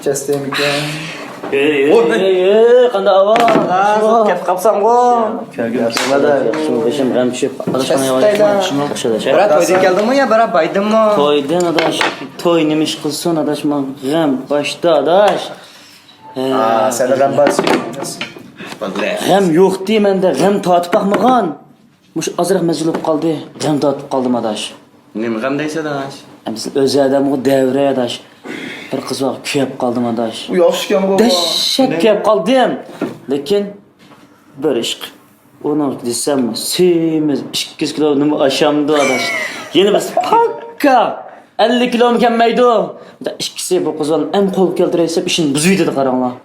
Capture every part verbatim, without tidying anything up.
چەستەيمىكەن؟ ئۆي، ئۆي، ئۆي، ئۆي، قانداق ئەھۋال؟ ھازىر كەپ قاپساڭغۇ. كۆرگۈم كەلمىدى. شۇ بېشىم غەم چۈشۈپ، ئاداش قانداق ئەھۋال؟ ياخشىمۇ؟ ياخشى ئاداش. بىرەر تويدىن كەلدىڭمۇ يا بىرەر بايدىنمۇ؟ تويدىن ئاداش. توي نېمە ئىش قىلسۇن ئاداش، ماڭا غەم باشتا ئاداش. ھە. ئا، سەندە غەم بار. غەم يوقتى مەندە، غەم تارتىپ باقمىغان. مۇشۇ ئازراق مەزگىل بولۇپ قالدى، غەم تارتىپ قالدىم ئاداش. نېمە غەم دەيسەن ئاداش؟ ئەمدى ئۆز ئادەمغۇ دەۋرى ئاداش. بىر قىز بار كۆيۈپ قالدىم ئاداش. ئۇ ياخشىكەنغۇ. دەھشەت كۆيۈپ قالدىم. لېكىن بىر ئىش. ئۇنىڭ دېسەم سېمىز ئىككى يۈز كىلو نېمە ئاشامدۇ ئاداش. يەنە بىرسى پاككا ئەللىك كىلومۇ كەلمەيدۇ. ئىككىسى بۇ قىز بالىنى ئەم قولغا كەلتۈرەي دېسەم ئىشىنى بۇزۇۋېتىدۇ قاراڭلار.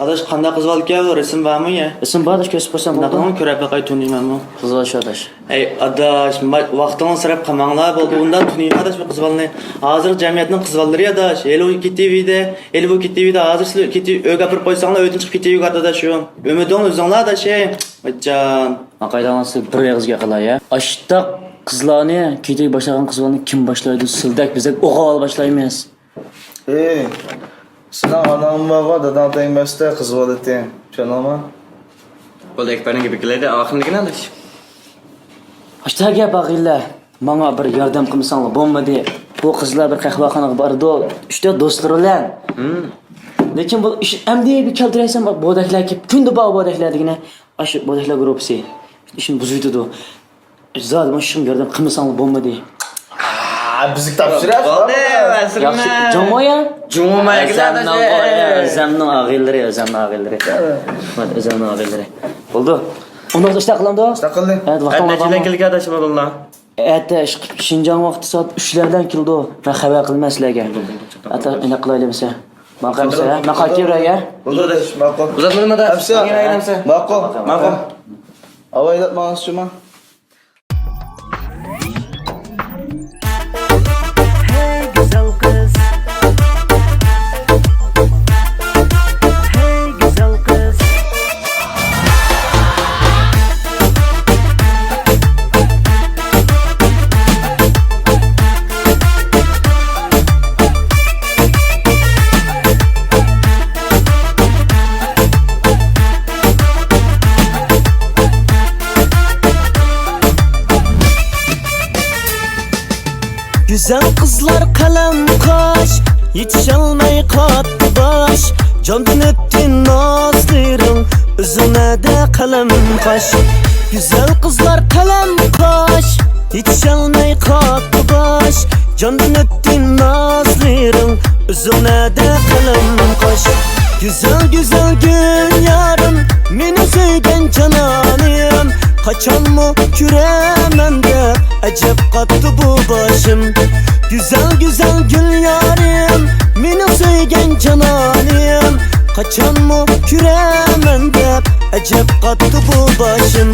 ئاداش، قانداق قىز بالا ئىكەن ئۇ؟ رەسىم بارمۇ يە؟ رەسىم بار ئاداش، كۆرسىتىپ قويسام بولدىمۇ؟ قىلىڭ، كۆرەپ باقاي، تونۇيمەنمۇ؟ قىز بالا شۇ ئاداش. ئەي ئاداش، ما-، ۋاقتىڭنى سەرپ قىلماڭلار بولدى. ئۇنداق تونۇيمەن ئاداش بۇ قىز بالىنى. ھازىر جەمئىيەتنىڭ قىز بالىلىرى ئاداش. ھېلى ئۇ كېتىۋىدى، ھېلى بۇ كېتىۋىدى. ھازىر سىلەر كېتىۋ-، ئۆيگە ئاپىرىپ قويساڭلار ئۆيدىن چىقىپ كېتىۋېرىدۇ ئاداش ئۇ. ئۈمىدىڭ ئۆزۈڭلار ئاداش، ھەي. ۋايجان. ماقايدىڭلار سىز بىر ئېغىز گەپ قىلاي ھە. ئاشتاق قىزلارنى كېتىۋىدى باشلىغان قىز بالىنى كىم باشلايدۇ؟ سىلدەك بىزدەك ئوغۇل بالا باشلايمىز. ئېي، سېنىڭ ئاناڭ بارغۇ، داداڭ تەڭمەستە قىز بالىتى. چۈشەندىڭمۇ؟ بولدى، ئەكبەرنىڭ گېپى كېلەيدى، ئاخىرىدىكىنى ئاداش. ئاشتا گەپ ئاغىلە، ماڭا بىر ياردەم قىلمىساڭلار بولمىدى. بۇ قىزلار بىر قەھۋەخانىغا بارىدۇ، ئۈچ تۆت دوستلىرى بىلەن. ھىم. لېكىن بۇ ئىش ئەمدى بىر كەلتۈرەيسەن، بۇ بودەكلەر كېلىپ، كۈندە بار بودەكلەر دېگىنە، ئاشۇ بودەكلەر گۇرۇپپىسى ئىشنى بۇزۇۋېتىدۇ. زادى مانا شۇ ياردەم قىلمىساڭلار بولمىدى. ئا، بىزگە تاپشۇرۇق. بولدى، ۋەسىلمە. ياخشى، جۇڭمۇ يا؟ جۇڭمۇ ئەزەمنىڭ، ئەزەمنىڭ ئاغىلىرى، ئەزەمنىڭ ئاغىلىرى. ھە. ئەزەمنىڭ ئاغىلىرى. بولدى. ئۇنداق ئىشلار قىلامدۇ؟ ئىشلار قىلدى. ھە، ۋاقتىڭلار بارمۇ؟ ئەتە كېلىدۇ ئاداش بالىلار. ئەتە ئىش-، شىنجاڭ ۋاقتى سائەت ئۈچلەردىن كېلىدۇ. مەن خەۋەر قىلىمەن سىلەرگە. ئەتە ئېنىق قىلايلى بولمىسا. ماقۇل بولسا، ھە؟ ماقۇل كېلىۋېرەي، ھە؟ بولدى ئاداش، ماقۇل. ئۇزاتمىدىم ئاداش. ئەپسە. ماقۇل. ماقۇل. ئاۋايلاپ ماڭىسىزمۇ؟ ھەي گۈزەل قىز. ھەي گۈزەل قىز. گۈزەل قىزلار قەلەم قاش، يېتىشەلمەي قاتتى باش. جاندىن ئۆتتى نازلىرىڭ، ئۆزۈڭ نەدە قەلەم قاش؟ گۈزەل قىزلار قەلەم قاش، يېتىشەلمەي قاتتى باش. جاندىن ئۆتتى نازلىرىڭ، ئۆزۈڭ نەدە قەلەم قاش؟ گۈزەل، گۈزەل گۈل يارىم، مېنى سۆيگەن جانانىم، قاچانمۇ كۆرەمەن دەپ ئەجەب قاتتى بۇ باشىم. گۈزەل، گۈزەل گۈل يارىم، مېنى سۆيگەن جانانىم، قاچانمۇ كۆرەمەن دەپ ئەجەب قاتتى بۇ باشىم.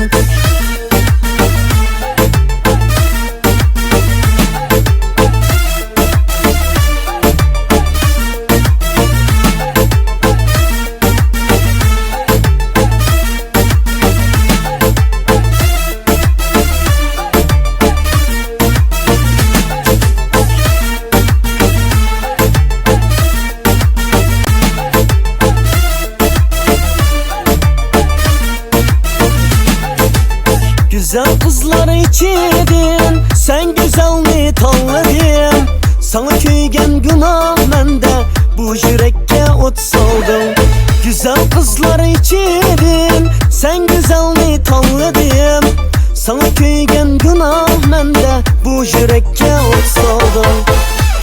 گۈزەل قىزلار ئىچىدىن سەن گۈزەلنى تاللىدىم. ساڭا كۆيگەن گۇناھ مەندە، بۇ يۈرەككە ئوت سالدىڭ. گۈزەل قىزلار ئىچىدىن سەن گۈزەلنى تاللىدىم. ساڭا كۆيگەن گۇناھ مەندە، بۇ يۈرەككە ئوت سالدىڭ.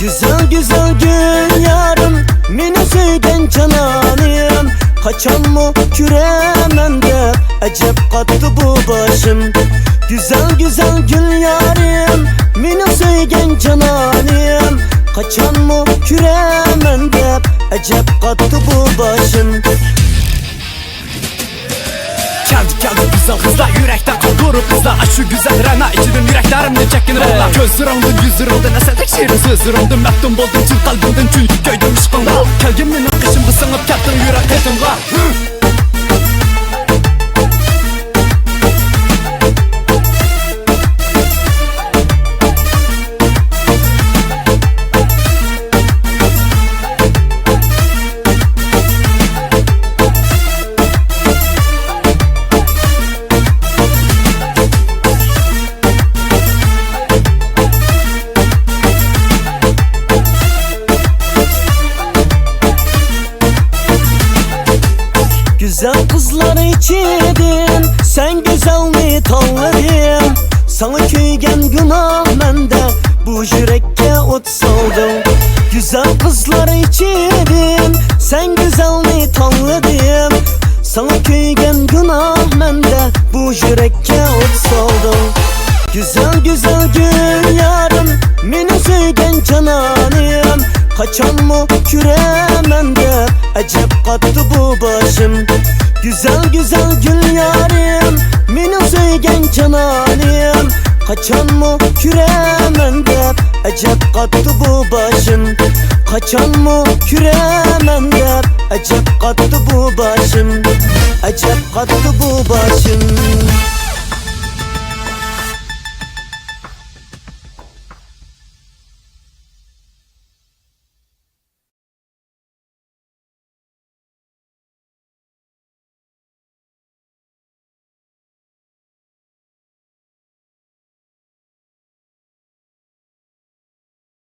گۈزەل، گۈزەل گۈل يارىم، مېنى سۆيگەن جانانىم، قاچانمۇ كۆرەمەن دەپ ئەجەب قاتتى بۇ باشىم. گۈزەل، گۈزەل گۈل يارىم، مېنى سۆيگەن جانانىم، قاچانمۇ كۆرەمەن دەپ ئەجەب قاتتى بۇ باشىم. كەلدى، كەلدى گۈزەل قىزلار، يۈرەكتە قالدۇرۇپ ئىزلار. ئاشۇ گۈزەل رەنا ئىچىدىن يۈرەكلىرىمنى چەككىن بۇلار. كۆزلىرىڭدىن، يۈزلىرىڭدىن، ئەسەردەك شېرىن سۆزلىرىڭدىن مەپتۇن بولدۇم چىن قەلبىمدىن، چۈنكى كۆيدۈم ئىشقىڭدا. كەلگىن مېنىڭ قېشىمغا، سىڭىپ كەتتىڭ يۈرەك قېتىمغا. گۈزەل قىزلار ئىچىدىن سەن گۈزەلنى تاللىدىم. ساڭا كۆيگەن گۇناھ مەندە، بۇ يۈرەككە ئوت سالدىڭ. گۈزەل قىزلار ئىچىدىن سەن گۈزەلنى تاللىدىم. ساڭا كۆيگەن گۇناھ مەندە، بۇ يۈرەككە ئوت سالدىڭ. گۈزەل، گۈزەل گۈل يارىم، مېنىڭ سۆيگەن جانانىم، قاچانمۇ كۆرەمەن دەپ ئەجەب قاتتى بۇ باشىم. گۈزەل، گۈزەل گۈل يارىم، مېنىڭ سۆيگەن جانانىم، قاچانمۇ كۆرەمەن دەپ ئەجەب قاتتى بۇ باشىم. قاچانمۇ كۆرەمەن دەپ ئەجەب قاتتى بۇ باشىم. ئەجەب قاتتى بۇ باشىم.